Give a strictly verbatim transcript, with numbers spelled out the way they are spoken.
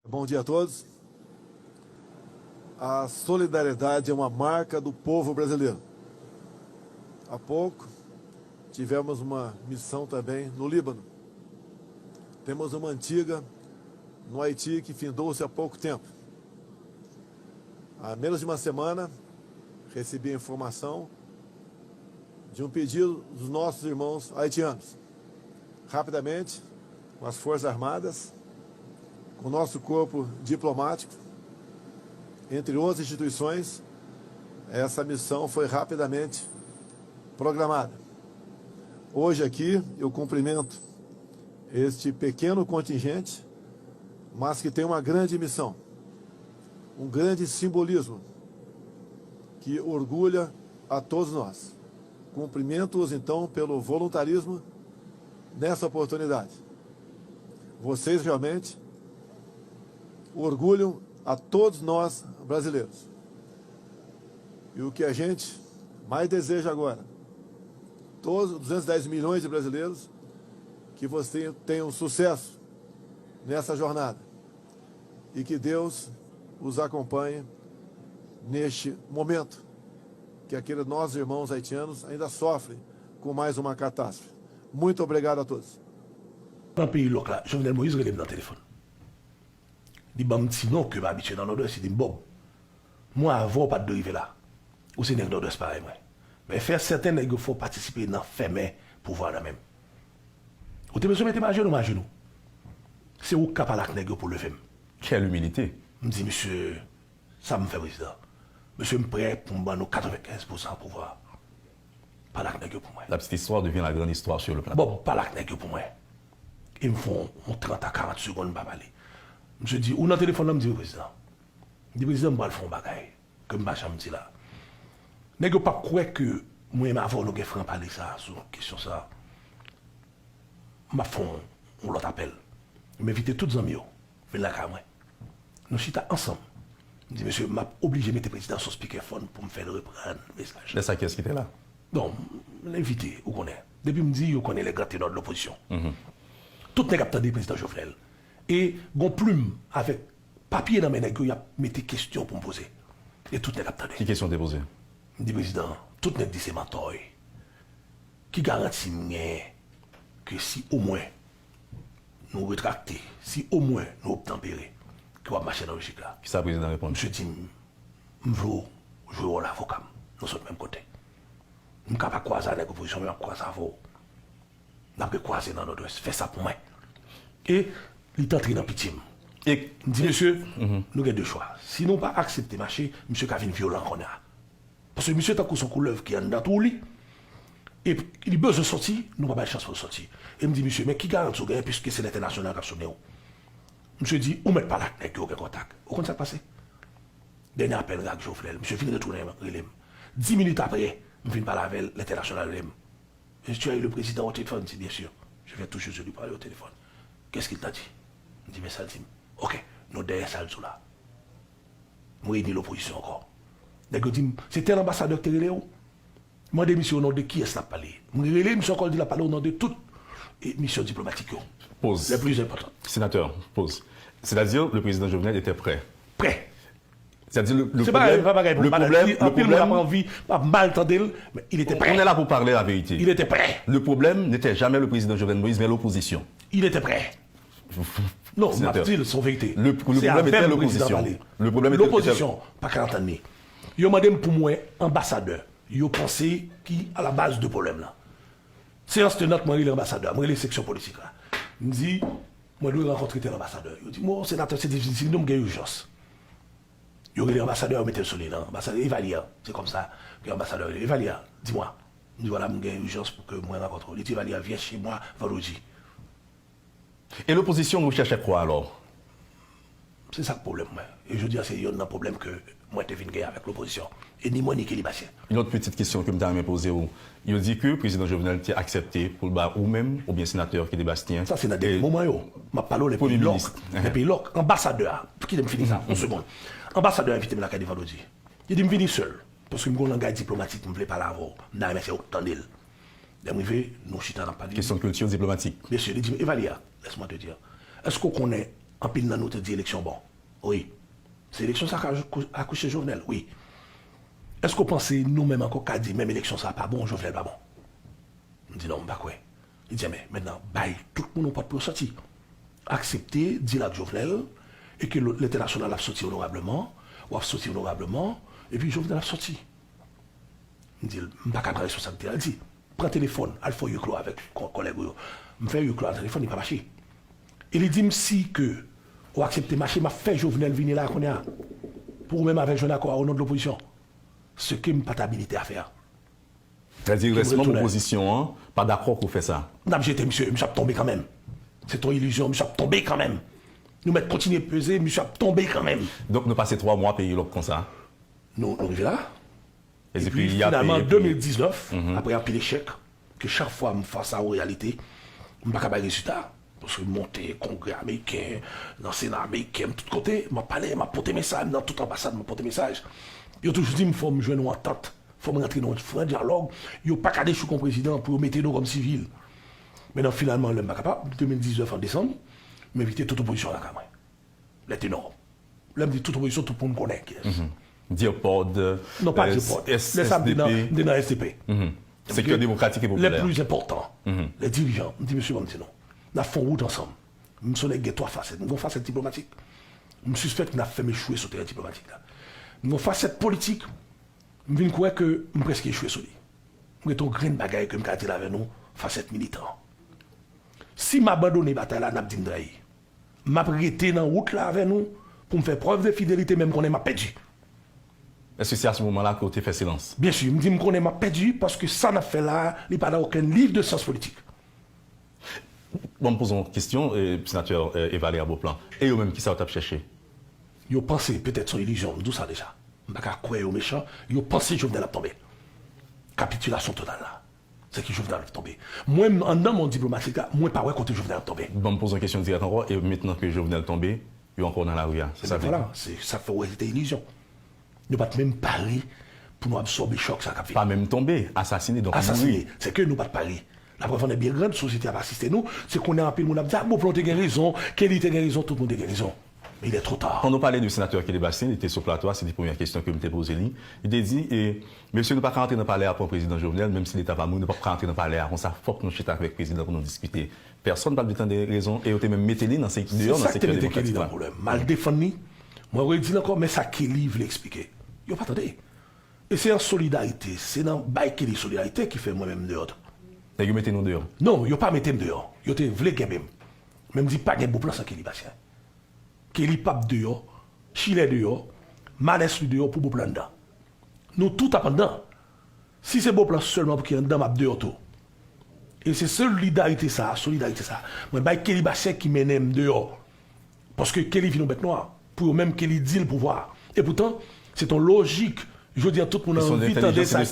Bom dia a todos. A solidariedade é uma marca do povo brasileiro. Há pouco, tivemos uma missão também no Líbano. Temos uma antiga no Haiti que findou-se há pouco tempo. Há menos de uma semana, recebi a informação de um pedido dos nossos irmãos haitianos. Rapidamente, com as Forças Armadas, com o nosso corpo diplomático, entre outras instituições, essa missão foi rapidamente programada. Hoje aqui eu cumprimento este pequeno contingente, mas que tem uma grande missão, um grande simbolismo que orgulha a todos nós. Cumprimento-os então pelo voluntarismo nessa oportunidade. Vocês realmente orgulham a todos nós brasileiros. E o que a gente mais deseja agora, todos os duzentos e dez milhões de brasileiros, que vocês tenham sucesso nessa jornada e que Deus os acompanhe neste momento que aqueles nossos irmãos haitianos ainda sofrem com mais uma catástrofe. Muito obrigado a todos. Nan peyi lòk la, Jovenel Moïse rele m nan telefòn. Li ban m ti non ke m abitye nan Nòdwès, li di m, Bob, mwen avè w pa t dwe rive la. Ou se nèg Nòdwès parèy mwen. Men fè sèten nèg yo fè w patisipe nan fèmen pouvwa nan men m. Ou te bezwen mete m ajenou, m ajenou. Se ou k ka pale ak nèg yo pou leve m. Quelle humilité! M di, Mesye, sa m fè, prezidan? Mesye, m prè pou m ban nou katrevenkenz pousan pouvwa. Pale ak nèg yo pou mwen. La petite histoire devient la grande histoire sur le plateau. Bon, pale ak nèg yo pou mwen. E m fè yon trant a karant segonn m pa pale. Misye di, ou nan telefòn nan? M di wi, prezidan. M di, prezidan, m pral fè yon bagay ke m pa janm di la. Nèg yo p ap kwè ke mwen menm avè w nou gen franpale sa a sou kesyon sa a. M ap fè yon, yon lòt apèl. M envite tout zanmi yo vin lakay mwen. Nou chita ansanm. M di, mesye, m ap oblije mete prezidan sou spikèfòn pou m fè l reprann mesaj. Lè sa, kiyès ki te la? Bon, m envite, ou konnen. Depi m di, yo konnen les grands ténors de l'opposition. Tout nèg ap tande prezidan Jovenel. E gon plim avèk papye nan men nèg yo, y ap mete kesyon pou m poze. E tout nèg ap tande. Ki kesyon w te poze? M di, prezidan, tout nèg di se mantò w ye. Ki garanti m genyen ke si omwen nou retrakte, si omwen nou obtanpere, ke w ap mache nan lojik la? Kisa prezidan reponn? Misye di m, m vle w jwe wòl avoka m. Nou sot menm kote. M ka pa kwaze a nèg opozisyon, men m ap kwaze avè w. N ap rekwaze nan Nòdwès. Fè sa pou mwen. E li t antre nan pitye m. E m di, mesye, nou gen de chwa. Si nou pa aksepte mache, misye ka vin vyolan kounye a. Paske misye tankou se yon koulèv ki anndan twou li. E li bezwen sòti, nou pa bay chans pou l sòti. E m di, misye, men ki garanti w genyen, piske se lentènasyonal k ap sonnen w? Misye di, ou mèt pale ak nèg yo, gen kontak. Ou konn sa k pase? Dènye apèl ak Jovenel, misye vin retounen rele m. Dis minit apre, m vin pale avè l, lentènasyonal rele m. Est-ce que tu as eu le président au téléphone? Il dit, bien sûr. Je viens tout juste de lui parler au téléphone. Qu'est-ce qu'il t'a dit? M di, men sa l di m. Ok, nou dèyè sa l di w la. M reyini lopozisyon ankò. Nèg yo di m, se tèl anbasadè ki te rele w? M mande misye o non de kiyès l ap pale. M rele misye ankò, l di l ap pale o non de tout e misyon diplomatik yo. Pause. Les plus importantes. Sénateur, pause. C'est-à-dire, le président Jovenel était prêt. Prè. C'est-à-dire, le, le problème, le problème, le problème, anvi, m ap mal tande l, men il était prêt. On est là pour parler la vérité. Il était prêt. Le problème n'était jamais le président Jovenel Moïse, mais l'opposition. Il était prêt. Non, m ap di l, se yon verite. Se avè m prezidan pale. Lopozisyon pa ka antann li. Yo mande m pou mwen anbasadè yo panse ki alabaz de pwoblèm nan. Seyans tenant, mwen rele anbasadè a, mwen rele seksyon politik la. M di, mwen dwe rankontre tèl anbasadè. Yo di m, o, senatè, se difisil, non, m gen ijans. Yo rele anbasadè a, yo mete l sou liy lan. Anbasadè, Evalye a, se kòmsa ke anbasadè a rele. Evalye a, dis-moi. M di, vwala, m gen ijans pou ke mwen rankontre w. Li di, Evalye a, viens chez moi vendredi. Et l'opposition recherchait quoi alors? Se sa k pwoblèm mwen. E jodi a, se yonn nan pwoblèm ke mwen te vin gen avèk lopozisyon. E ni mwen, ni Kelly Bastien. Yon lòt pitit kesyon ke m ta renmen poze w. Yo di ke prezidan Jovenel te aksepte pou l ba ou menm oubyen senatè Kelly Bastien. Sa se nan dènye moman yo. M ap pale w lè peyi lòk. Lè peyi lòk. Anbasadè a, kite m fini sa, yon segonn. Anbasadè a envite m lakay li vandredi. Li di m vini sèl. Paske m gen yon langay diplomatik, m vle pale avè w. M ta renmen se ou k tande l. Lè m rive, nou chita n ap pale. Kesyon kilti diplomatik. Mesye, li di m, Evalye a, laisse-moi te dire. Èske w konnen Anpil nan nou te di eleksyon bon. Wi. Se eleksyon sa k akouche Jovenel, wi. Èske w panse nou menm ankò ka di menm eleksyon sa pa bon, Jovenel pa bon? M di non, m pa kwè. Li di, enben, mentnan, bay tout moun yon pòt pou yo sòti. Aksepte deal ak Jovenel, e ke lentènasyonal ap sòti onorableman, w ap sòti onorableman, epi Jovenel ap sòti. M di l, m pa ka pran responsablite a. L di, pran telefòn, al fè huis clos avèk kò- kòlèg ou yo. M fè huis clos nan telefòn, li pa mache. E li di m, si ke ou aksepte mache, m ap fè Jovenel vini la kounye a. Pou ou menm avèk jwenn akò a o non de lopozisyon. Se ke m pa t abilite a fè a. Sa di rès manm opozisyon an pa dakò pou fè sa. N ap jete misye, misye ap tonbe kanmenm. Se t on ilizyon, misye ap tonbe kanmenm. Nou mèt kontinye peze, misye ap tonbe kanmenm. Donk nou pase twa mwa peyi lòk konsa. Nou, nou rive la. Epi finalman, de mil diznèf, apre anpil echèk, ke chak fwa m fas a yon reyalite, m pa ka bay rezilta. Paske m monte Kongrè Ameriken, nan Sena Ameriken, m tout kote, m ap pale, m ap pote mesaj, m nan tout anbasad, m ap pote mesaj. Yo toujou di m fò m jwenn yon antant, fò m rantre nan yon fran dyalòg. Yo pa ka dechouke yon prezidan pou yo mete nou kòm sivil. Men nan finalman, lè m pa kapab, de mil diznèf an desanm, m envite tout opozisyon an lakay mwen. Lè te nò. Lè m di tout opozisyon, tout moun konnen kiyès. Dierpod. Non, pa Dierpod. Lè sa m te nan, m te nan S D P. Sektè demokratik e popilè. Lè pli enpòtan. Lè dirijan. M di, mesye, ban m di nou. N ap fè yon wout ansanm. M se yon nèg gen twa fasèt. M gen yon fasèt diplomatik. M sispèk n ap fè m echwe sou teren diplomatik la. M gen yon fasèt politik. M vin kwè ke m prèske echwe sou li. M gen yon grenn bagay ke m ka di l avè nou, fasèt militan. Si m abandone batay la, n ap di m trayi. M ap rete nan wout la avè nou pou m fè prèv de fidelite, men m konnen m ap pèdi. Èske se a se moman la ke w te fè silans? Byen si, m di m konnen m ap pèdi paske sa n ap fè la a, li pa nan okenn liv de syans politik. Bon, m poze yon kesyon, Senatè Evaler Beauplan. E yo menm, kisa yo t ap chèche? Yo panse, petèt se yon ilizyon, m di w sa deja. M pa ka kwè yo mechan, yo panse Jovenel ap tonbe. Kapitilasyon total la. Se ke Jovenel ap tonbe. Mwen, anndan mond diplomatik la, mwen pa wè kote Jovenel ap tonbe. Bon, m poze yon kesyon dirèk ankò, e mentnan ke Jovenel tonbe, yo ankò nan lari a. Se sa w vle di? Ebyen vwala, se sa k fè w wè se te ilizyon. Yo pa t menm pare pou nou absòbe chòk sa k ap vini. Pa menm tonbe, asasine, donk mouri. Asasine, se ke nou pa t pare. Laprèv an è byen grand, sosyete a pa asiste nou, se kounye a anpil moun ap di, a, Beauplan te gen rezon, Kelly te gen rezon, tout moun te gen rezon. Men il est trop tard. Pandan w pale de senatè Kelly Bastien, li te sou plato a, se te premyè kesyon ke m te poze li. Li te di, e, mesye, nou pa ka antre nan palè a pou prezidan Jovenel, menm si leta pa mouri, nou p ap ka antre nan palè a konsa, fòk nou chita avèk prezidan pou nou diskite. Pèsonn p ap vle tande rezon, e yo te menm mete li nan se, deyò nan sektè demokratik la. Se sa k te mete Kelly nan pwoblèm. M al defann li, mwen redi l ankò, men sa Kelly vle eksplike. Yo pa tande. E se an solidarite, se nan bay Kelly solidarite ki fè mwen menm m deyò tou. Nèg yo mete nou deyò? Non, yo pa mete m deyò. Yo te vle kenbe m. Men m di pa gen Beauplan san Kelly Bastien. Kelly p ap deyò, Chilè deyò, Manès li deyò pou Beauplan anndan. Nou tout ap anndan. Si se Beauplan sèlman pou ki anndan, m ap deyò tou. E se solidarite sa a, solidarite sa a, mwen bay Kelly Bastien ki mennen m deyò. Paske Kelly vin yon bèt nwa. Pou yo menm, Kelly deal pouvwa a. Epoutan, se t on lojik. Jodi a, tout moun anvi tande sa.